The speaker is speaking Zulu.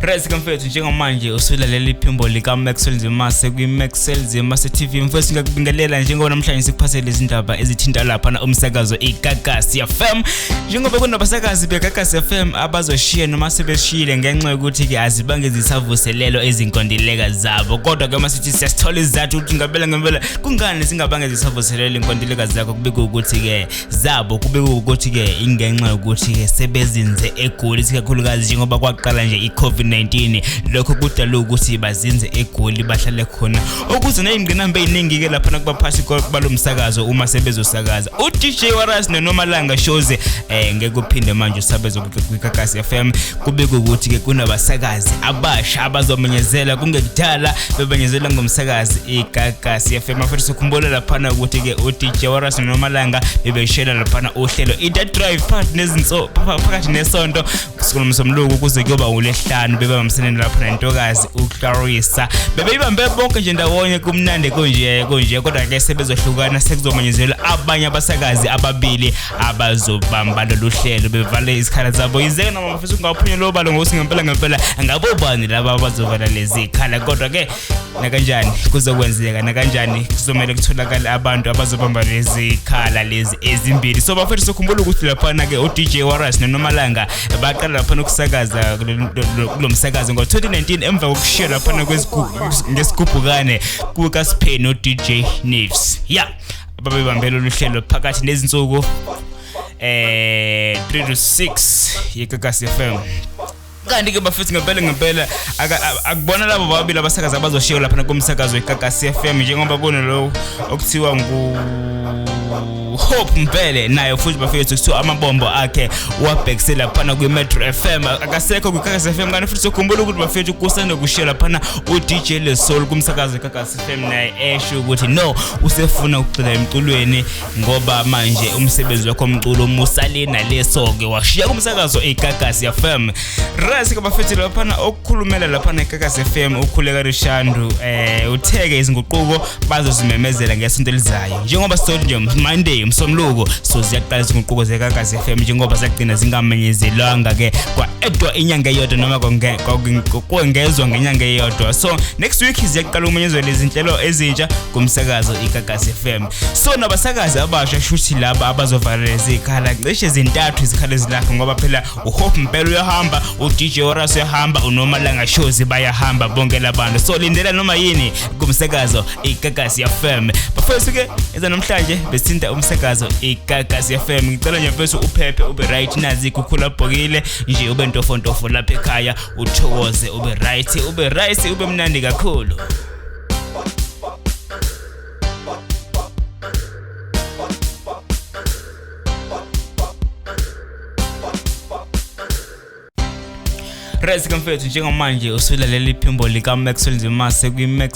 Right mfethu, njengamanje usulalela iphimbo lika Maxwell Nzimase kwi Maxwell Nzimase TV. Mfethu, ngiyakubingelela njengoba namhlanje sikuphathele izindaba ezithinta lapha na umsakazo iGagasi FM. Njengoba kunabasakazi beGagasi FM abazoshiya noma sebeshiyile ngenxa yokuthi ke azibange zisavuselelo izinkontileka zabo. Kodwa ke masithi siyasithola isizathu ukuthi ngempela ngempela kungani zingabange zisavuselelo inkontileka zakho, kubikwa ukuthi ke zabo kubikwa ukuthi ke ingenxa yokuthi ke sebezinze eGoli, sikakhulukazi njengoba kwaqala nje i-COVID-19. Lokho kudala ukuthi bazinze eGoli, bahlale khona ukuze nezingqinamba eziningi ke lapha kubaphathi balomsakazo uma sebezosakaza. U-DJ Warras noNomalanga Shozi ngeke uphinde manje usabezo kwiGagasi FM. Kubikwa ukuthi ke kunabasakazi abasha abazomenyezela kungekudala, bemenyezela ngomsakazi iGagasi FM. Futhi sikhumbula laphana ukuthi ke u-DJ Warras noNomalanga bebeshela laphana uhlelo i-The Drive phakathi nezinso phakathi nesonto kusukela uMsombuluko kuze kuyoba uLesihlanu, bebambisene lapha nentokazi uClarissa, bebeyibambe bonke nje ndawonye, kumnandi kunje kunje. Kodwa ke sebezohlukana, sekuzomenyezelwa abanye abasakazi ababili abazobamba lolu hlelo, bevale izikhala zabo. Yizeke noma bafisa ukungaphunyelwa obalo ngokuthi ngempela ngempela ngabobani laba abazovala lezi zikhala, kodwa ke nakanjani kuzokwenzeka, nakanjani kuzomele kutholakale abantu abazobamba lezi khala lezi ezimbili. So bafethu, sokhumbula ukuthi laphana ke u-DJ Warras noNomalanga baqala laphana ukusakaza kulo msakazo ngo-2019 emva kokushiya laphana ngesigubhukane kukaSphe no-DJ Neves, ya babebambe lolu hlelo phakathi nezinsuku 3 to 6 yeGagasi FM. Kanti ke bafethu, ngempela ngempela akubona labo babili abasakazi abazoshiya lapha kumsakazo iGagasi FM, njengoba kunalo okuthiwa ngu Hope Mbele, naye futhi bafethu kuthiwa amabombo akhe wabhekise laphana kwi-Metro FM, akasekho kwiGagasi FM. Kanti futhi sokhumbula ukuthi bafethu kusanda kushiya laphana u-DJ Lesol kumsakazo iGagasi FM, naye esho ukuthi no, usefuna ukugxila emculweni ngoba manje umsebenzi wakho omculo musale naleso-ke washiya kumsakazo iGagasi FM. Rasi ke bafethu, laphana okukhulumela laphana iGagasi FM uKhuleka Rishandu utheke izinguquko bazozimemezela ngesonto elizayo, njengoba sithola nje Monday, umsombuluko, so ziyaqala izinguquko zeGagasi FM, njengoba zagcina zingamenyezelwanga ke kwa-edwa inyanga eyodwa noma kwengezwa ngenyanga eyodwa. So next week ziyaqala ukumenyezelwa lezi zinhlelo ezintsha kumsakazo iGagasi FM. So nabasakazi abasha shuthi laba abazovala lezi zikhala, cishe zintathu izikhala ezilapho, ngoba phela uHope Mpela uyahamba, uDJ Warras uyahamba, uNomalanga Shozi bayahamba bonke labantu. So lindela noma yini kumsakazo iGagasi FM. Bafowethu ke, eza namhlanje besithinta umsakazo iGagasi FM. Ngicela nje mfethu uphephe, ube right, nazi kukhula bhokile nje, ube ntofontofo lapha ekhaya, uthokoze, ube right, ube right, ube mnandi kakhulu. Rest mfethu, njengamanje usulalela iphimbo lika Maxwell Nzimase kwi Max